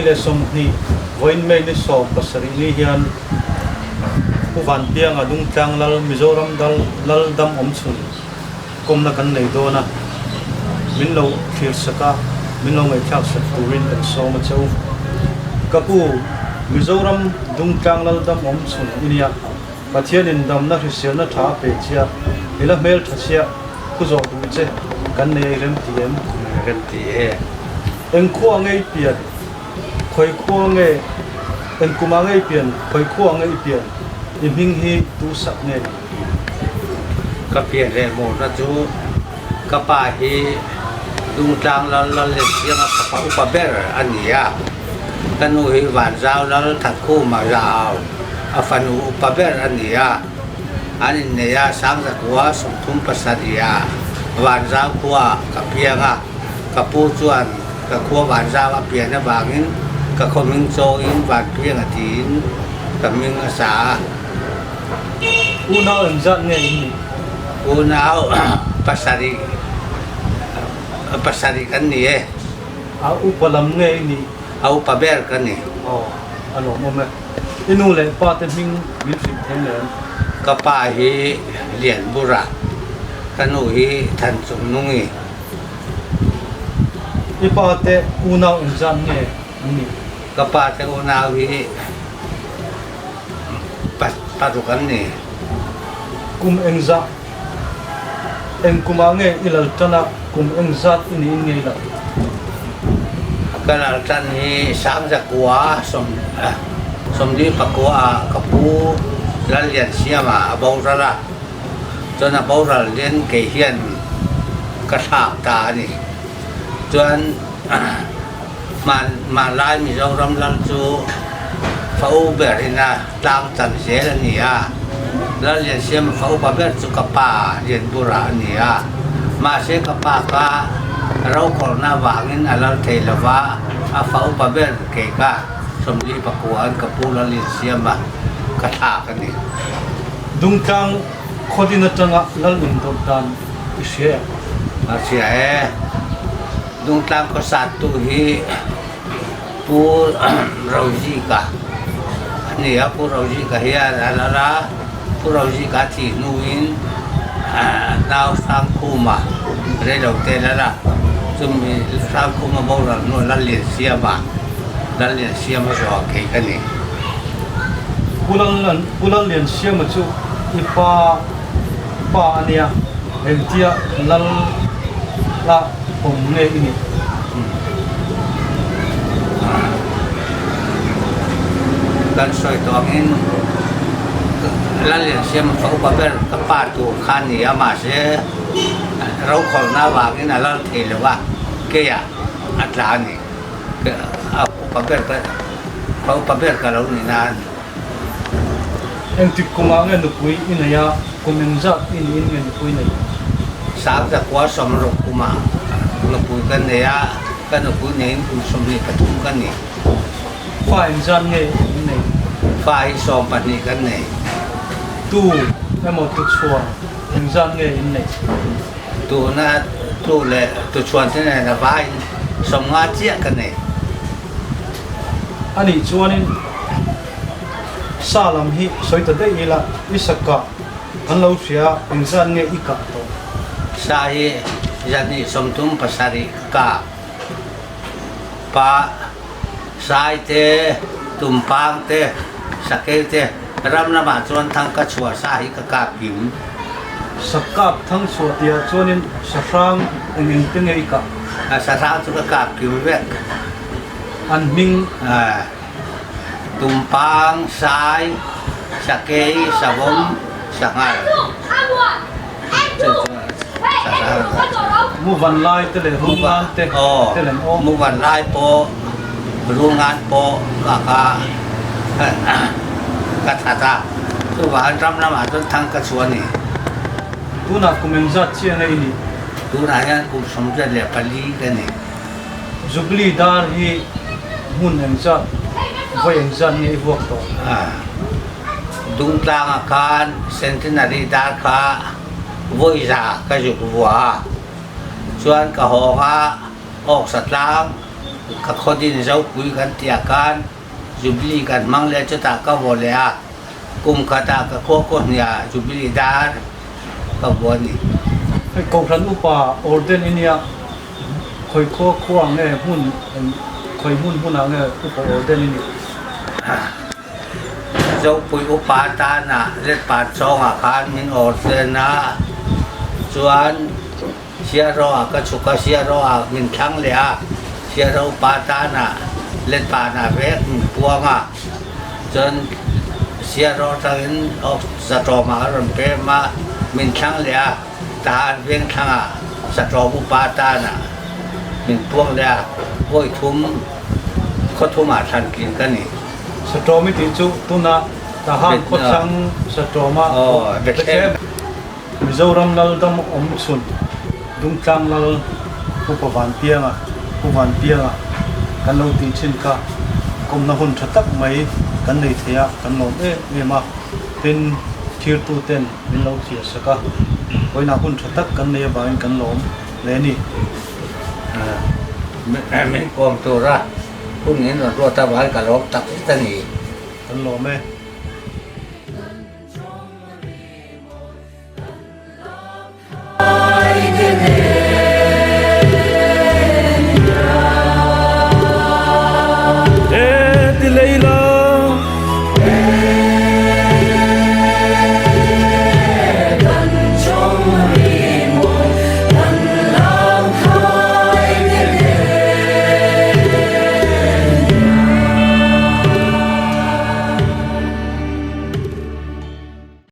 2020 vawiin May ni 17 ni hian Pu Vanpianga Dungtlang Lal Mizoram Dal Lal dam awmchhun kawmna kan nei dawn a, min lo thlir sak a, min lo ngaihthlak sak turin kan sawm a che u. Ka pu, Mizoram Dungtlang Lal dam awmchhun i nia. Pathianin damna hriselna tha a pe chia, i la hmel tha chiah, thu zawh duh che kan nei a i rem ti em? Rem ti e. Eng khua nge i pian? Khawi khua nge? Eng kuma nge i pian? Khawi khua nge i pian? I hming hi tu sak nge ni? Ka pian leh mawhna chu ka pa hi Dungtlang Lal Lalliansianga fapa upa ber a ni a, ka nu hi Vanzau Lal Thatkhuma Zau a fanu upa ber a ni a, an innei a Sangzakua 37 ah Vanzau khua ka piang a, ka pu chuan ka khua Vanzau a pian avangin ka khaw hming chawiin Vanpianga tiin ka hming a sa a. Unau engzat nge in nih? Unau pasarih pasarih kan ni e. A upa lam nge i nih? A upa ber ka ni. Aw, a lawmawm e. I nu leh pa te hming min hrilh thei em? Ka pa hi Lianbura, ka nu hi Thanchungnungi. I pa te unau engzat nge an nih? Ka pa te unau hi. Paruk an ni. Kum engzah eng kumah nge i lal tan a, kum engzat i niin ngei lo? Ka lal tan hi Sangzakua sawmli pakua ah ka pu Lalliansiama a boral a, chuan a boral in kei hian ka thlak ta a ni. Chuan Hmanlai Mizoram lal chu fa u ber ina tlang chan zel a ni a, Lalliansiama fa upa ber chu ka pa Lianbura a ni a, mahse ka pa kha rokhawlhna avangin a lal thei lo va, a fa upa ber kei kha 49 an ka pu Lalliansiama ka thlak a ni. Dungtlang khawdin atanga lal indawt dan i hria em? A hria e. Dungtlang khawsattu hi Pu Rozika a ni a, Pu Rozika hian a lal a, Pu Rozika thih hnuin nau Hrangkhuma reilote lal a, chumi Hrangkhuma boral hnuah Lalliansiama, Lalliansiama zawh thei ka ni. Pu Lalliansiama chu i pa pa a nia, engtia lal la awm nge i nih? Kan sawi tawh angin Lalliansiam fa upa ber ka pa tur kha a ni a, mahse rokhawlhna avangin a lal thei lo a, keiah a tla a ni. A upa ber ka fa upa ber ka lo ni nan. Engtik kumah nge nupui i nei a, kum engzat i niin nge nupui nei? 1960 kumah nupui ka nei a, ka nupui neiin kum 23 ka ni. Fa engzat nge in nei? Fa hi 12 kan nei. Tu emaw tuchhuan engzat nge in nei? Tuna tu leh tuchhuan te nen a vaiin 50 chiah ka nei. Anih chuanin sa lam hi sawi ta daih ila, i sa kah kan lo hria a, engzat nge i kah tawh? Sa hi 237 ka kah. Pa sai te, tumpang te, sakei te ram lamah chuan thang ka chhuah sa hi ka kap kim. Sakap thang chhuah tihah chuanin sahrang eng eng te nge i kah? Sahrang chu ka kap kim vek. An hming? Tumpang, sai, sakei, savawm, sanghal. Chu chu sahrang. Muvan lai te leh rulngan te te lem aw. Muvan lai pawh rulngan pawh ka ka ka that a, chuvangin ram lamah chuan thang ka chhuah a ni. Tunah kum engzat chiah nge i nih? Tunah hian kum 84 ka ni. Jubilee dar hi hmun engzat, vawi engzat nge i vuak tawh? Dungtlangah khan Centenary dar kha vawi za ka zuk vua a, chuan ka hawng a, Awksa tlang. Ka khawdin Zopui kan tih ah khan Jubilee kan hmang leh chutah ka vaw leh a, kum khatah ka khua kaw hniah Jubilee dar ka vua a ni. Hei Kohhran upa Orden i nia, khawi khua khua nge hmun khawi hmun hmunah nge upa Orden i nih? Zopui upa tana Letpan chawngah khan min orden a, chuan Siaroa ka chhuk a, Siaroa min thlang leh a, Siaro pa tana Letpanah vek min puang a, chuan Siaro atangin Zatawmah a rawn pem a, min thlang leh a, Tahan veng thlangah Zatawm upa tana min puang leh a, vawi thum khaw thumah thlan tlin ka ni. Satawm i tih chu tuna Tahan khawthlang Satawma Bethlehem. Mizoram Lal dam awm chhun Dungtlang Lal Upa Vanpianga, Pu Vanpianga, kan lo tih thin kha kawmna hun tha tak mai kan nei thei a, kan lawm em em a, tin thirtu ten min lo thlir sak a, vawiinah hun tha tak kan nei avangin kan lawm hle a ni. Min kawm tura hun in rawn ruat avangin ka lawm tak zet a ni. Kan lawm e.